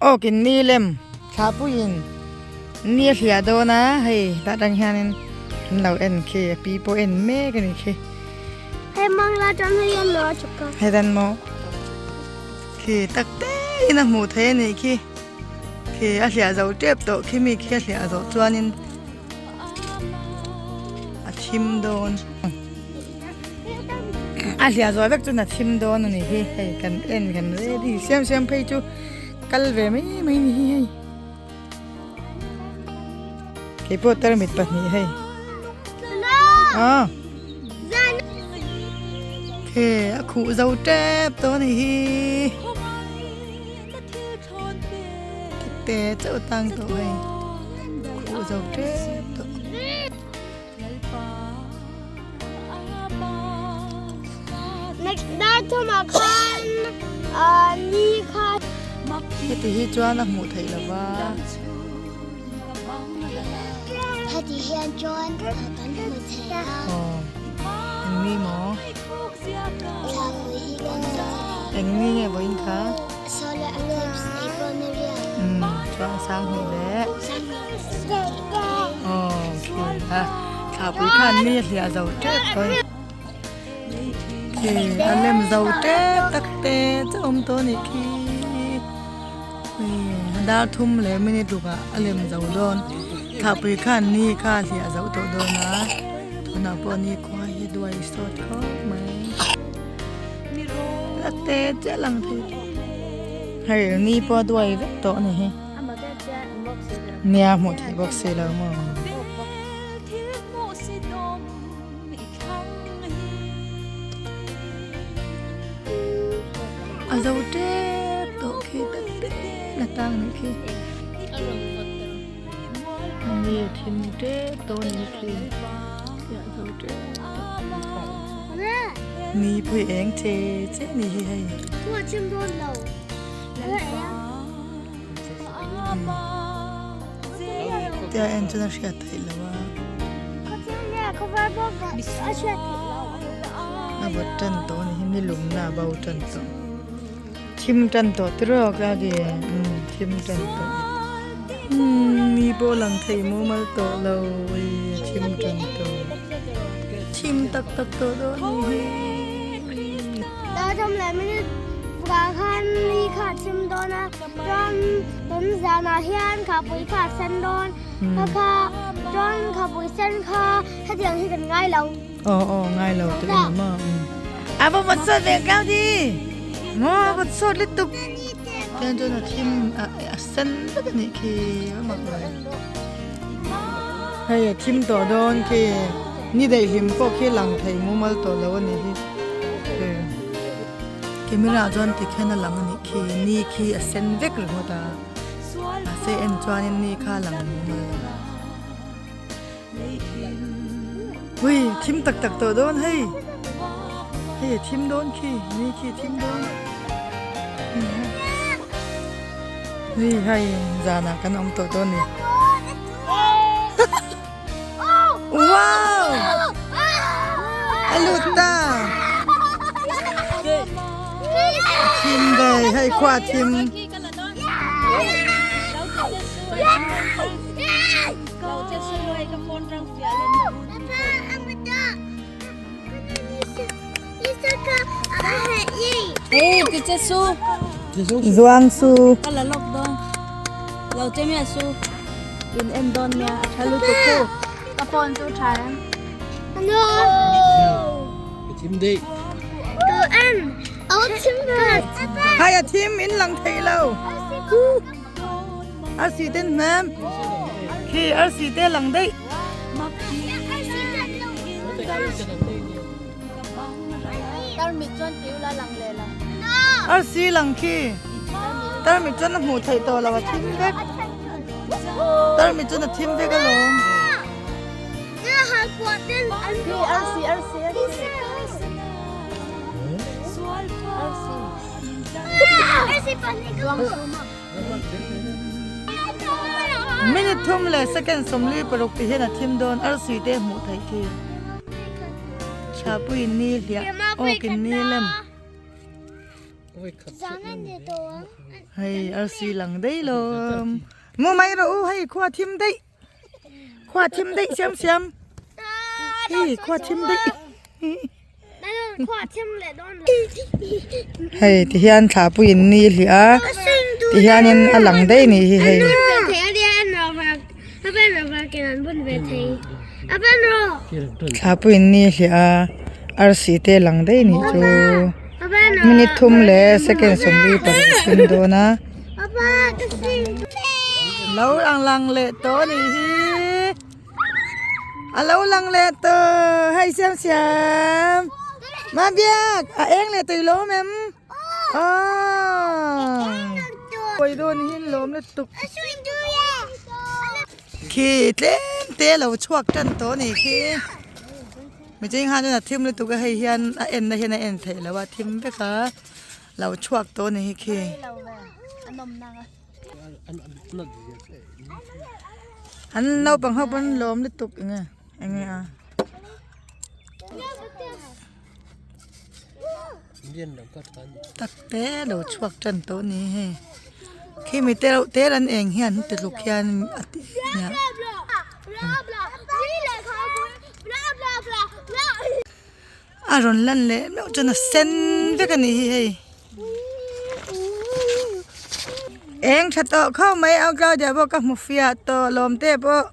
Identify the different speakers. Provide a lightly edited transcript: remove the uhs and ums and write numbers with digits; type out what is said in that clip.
Speaker 1: Awk in ni lem thlahpuiin ni a hliah dawn a hei tah atang hianin an lo en khi a pi pawh en mek a ni khi.
Speaker 2: Hei mangla tan hei an lo a chhuk a.
Speaker 1: Hei dan maw khi tak te in a hmuh theih a nih khi khi a hliah zo tep tawh khi mi khi a hliah zawh chuanin a thim dawn. A hliah zual vek chuan a thim dawn a ni hi hei kan en kan ready siam siam phei chu kal ve mai mai ni hi hei keipawh tarmit pahnih hei ah khe a khuh zo tep tawh a ni hi te chauh tang tawh hei khuh zo tep tawh. Heti hi chuan a hmuh theih lova.
Speaker 2: Heti hian chuan kan hmu thei a.
Speaker 1: Aw, eng ni maw?
Speaker 2: Thlapui hi kan hmu thei.
Speaker 1: Eng ni nge vawiin kha?
Speaker 2: Solar eclipse April ni riat.
Speaker 1: Chuan sanghnih leh. Aw khi a thlapui khan mi a hliah zo tep tawh a ni khi a lem zo tep tak te che awm tawh a nih khi dar thum leh minute ruk ah a lem zo dawn thlapui khan mi kha a hliah zo tawh dawn a tunah pawh ni khua hi duai sawt khawp mai tak te chiah lang thei hei ni pawh a duai vek tawh a ni hi. Nia hmuh theih bawk si lo maw? A zo tep tawh khi tak te la tang nih khi. Ni thim tep tawh nih khi. A zo tep tawh. Ni pui eng che che ni hi hei. Tia en chuan a hriat theih loh a. A vawt tan tawh a ni hi ni lumna a bo tan tawh. Thim tan tawh tiraw ka ti umm thim tan tawh. Umm mi pawh lang thei mumal tawh lo ui a thim tan tawh. Thim tak tak tawh dawn a ni hi.
Speaker 2: Chuan tun zanah hian khapui kha a sen dawn kha kha chuan khapui sen kha hetiang hi kan ngai lo.
Speaker 1: Aw aw ngai lo tih a ni maw. A va vawt sawt ve kau di maw a vawt sawt lutuk. Chuan chuan a thim a sen vek a nih khi a mak lo. Hei a thim tawh dawn khi ni daihlim pawh khi lang thei mumal tawh lo a nih hi. Camera chuan tikhian a lang a nih khi ni khi a sen vek ringawt a mahse en chuanin ni kha a lang mumal lo ui thim tak tak tawh dawn hei hei a thim dawn khi ni khi a thim dawn hei hei zanah kan awm tawh dawn a ni Wow! A lut ta. Thim ve hei khua thim.
Speaker 3: Hey, ti su.
Speaker 1: Zuang su.
Speaker 3: Kala lok don. Lo che mi su. In en don nia a tha lutuk khu. Ka phone chu tha em.
Speaker 2: No.
Speaker 4: Thim dei.
Speaker 2: Ka en. Au thim ka.
Speaker 1: Hai a thim in lang thei lo. Arsi ten hmem. Khi arsi te lang dei. Arsi lang khi. Tarmit chuan a hmuh theih tawh lo a thim vek. Tarmit chuan a thim vek alawm. Minute thum leh second 46 ti hian a thim dawn arsi te hmuh theih khi. Thapuiin ni hliah awkin ni lem. Hei arsi lang daih lawm mu mai rawh u hei khua thim daih khua thim daih siam siam hei khua thim daih hei ti hian thla puiin ni hliah a ti hianin a lang daih a nih hi hei. Thla puiin ni hliah a arsi te lang daih nih chu minute thum leh second 45 a thim dawn a lo ang lang leh tawh a nih hi a lo lang leh tawh hei siam siam mahbiak a eng leh tawih lawm em aw pawi dawn hi lawm lutuk. Khi tlem te a lo chhuak tan tawh a ni khi mihring han a thim lutuk a hei hian a en na hian a en theih loh a thim vek a lo chhuak tawh a ni hi khi. An naupang ho pawn lawm lutuk eng nge eng nge a. Tak te lo chhuak tan tawh a ni hei khi mi te reuh te an eng hian ti tluk hian a ti nia. A rawn lan leh meuh chuan a sen vek a nih hi hei. Eng tha tawh khawp mai au Claudia pawh ka hmu fiah tawh lawm te pawh.